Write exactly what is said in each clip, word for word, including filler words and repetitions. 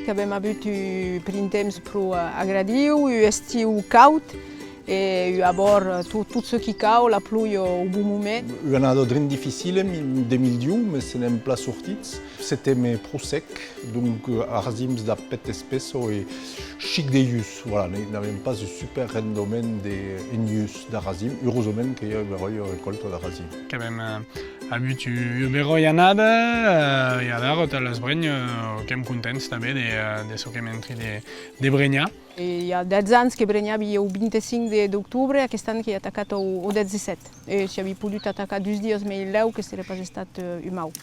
Qu'avem avut un printemps pro, eh, agradiu, un estiu caud, e un abòrd, eh, tot, tot çò qui cau, la ploja au bon moment. Ua annada drin dificila, mi-, dos mil deu, mes se n'èm plan sortits. Seteme pro sec, donc, eh, arrasims dab pèth espessa e chic de lhum, voilà, ne-, n'avem pas un super rendement de, en lhum d'arrasim. Urosament que i a ua beròia recòlta d'arrasim. Qu'avem, eh, avut u-, ua beròia annada, eh, e adara, tà l'esbrenha, eh, qu'èm contents tanben de, eh, de çò qu'èm en trin de, de brenhar. E i a dètz ans que brenhavi au vint-e-cinc de, d'octobre, aquest an qu'èi atacat au, au dètz-e-sèt. E si avi podut atacar dus dias mei lèu, que seré pas estat, eh, un mau.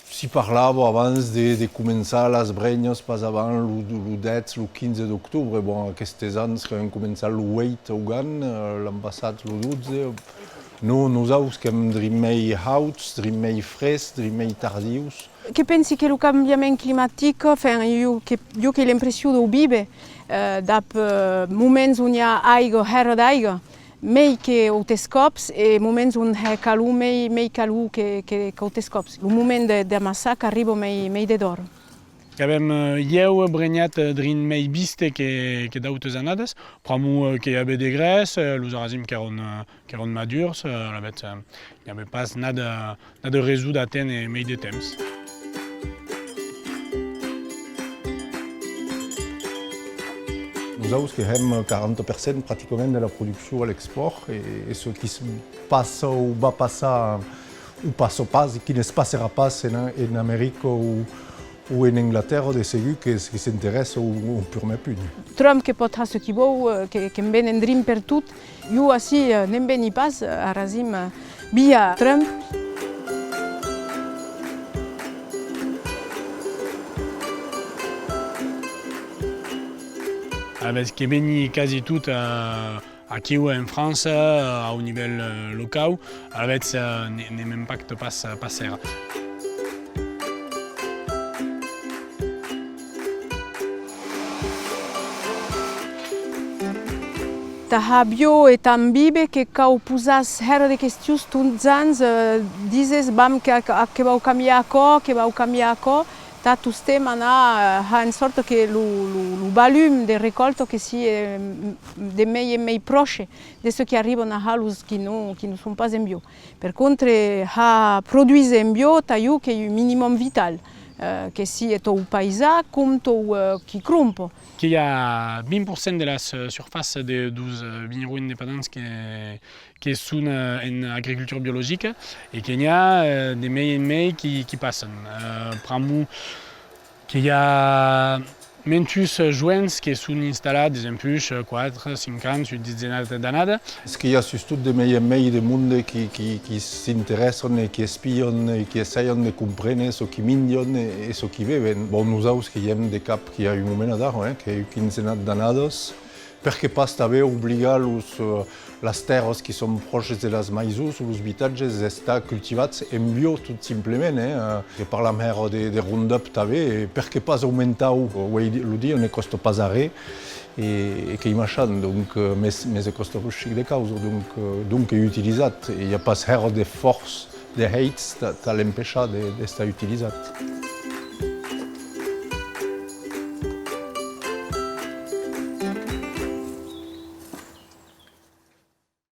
Si parlava abans de, de començar las brenhas pas avant lo, lo dètz, lo quinze d'octobre. Bon, aquestes ans qu'avem començat lo ueit augan, eh, l'an passat lo dotze. Non, nosaus qu'èm drin mei hauts, drin mei freds, drin mei tardius. Que pensi que lo cambiament climatic, enfin, jo que, jo qu'èi l'impression d'o víver, eh, dab, eh, moments on i a aiga, hèra d'aiga, mei que autes còps, e moments on hè calor, mei, mei calor que, que, qu'autes còps. Lo moment de, d'amassar qu'arriba mei, mei de d'ora. Qu'avem, eh, ieu brenhat, eh, drin mei viste que, que d'autes annadas, pr'amor, eh, que i avè de grès, eh, los arrasim qu'èran, eh, qu'èran madurs, eh, alavetz, eh, n'i avè pas nada, nada reson d'aténer mei de temps. Nosaus que hèm quaranta per cent practicament de la produccion a l'expòrt e, e çò qui's passa o va passar o passa pas e qui ne's passarà pas en, en America o, o en Anglatèrra, de segur que, que s'interèssa au, au purmèr punt. Trump que pòt har çò qui vòu, eh, que, que'n venen drin pertot. Jo ací, eh, ne'n veni pas, eh, arrasim, eh, via Trump. Alavetz que veni quasi tot, eh, aquiu en França, eh, au nivèl, eh, locau, alavetz, eh, ne, ne m'impacta pas, pas hèra. Tà har bio e tà en víver que cau posà's hèra de questions tots ans, eh, dises, vam, que, que, que vau cambiar aquò, que vau cambiar aquò, tà tostemps anar, eh, har en sòrta que lo, lo, lo valum de recòlta que sie, eh, de mei en mei pròche de çò qui arriban a har los qui non, qui non son pas en bio. Per contre, har produíser en bio, tà jo qu'ei un minimum vital, eh, que sie tau paisà com tau, eh, qui crompa. Que i a vint per cent de las, eh, surfàcias de, deus, eh, vinhirons independents que, que son, eh, en agricultura biologica e que n'i a, eh, de mei en mei qui, qui passan. Eh, pr'amor que i a mantuns, eh, joens que son installats desempuish, eh, quatre, cinc ans, un detzenat d'annadas. Es que i a sustot de mei en mei de monde qui, qui, qui s'interèssan e qui espian e qui essayan de compréner çò qui minjan e, e çò qui beven. Bon, nosaus que i èm de cap qu'i a un moment adara, eh, qu'i a un quinzenat d'annadas. Perqué pas tanben obligar los, eh, las tèrras qui son pròches de las maisons, los vitatges, d'estar cultivats en bio, tot simplament, eh, eh, que parlam hèra de, de Roundup tanben, e perqué pas aumentar-o, uei lo dia ne còsta pas arren, e, e qu'ei maishant, donc, eh, mes, mes e còsta chic de causa, donc, eh, donc ei utilizat, e i a pas hèra d'esfòrç de hèits tà, tà l'empechar de, d'estar utilizat.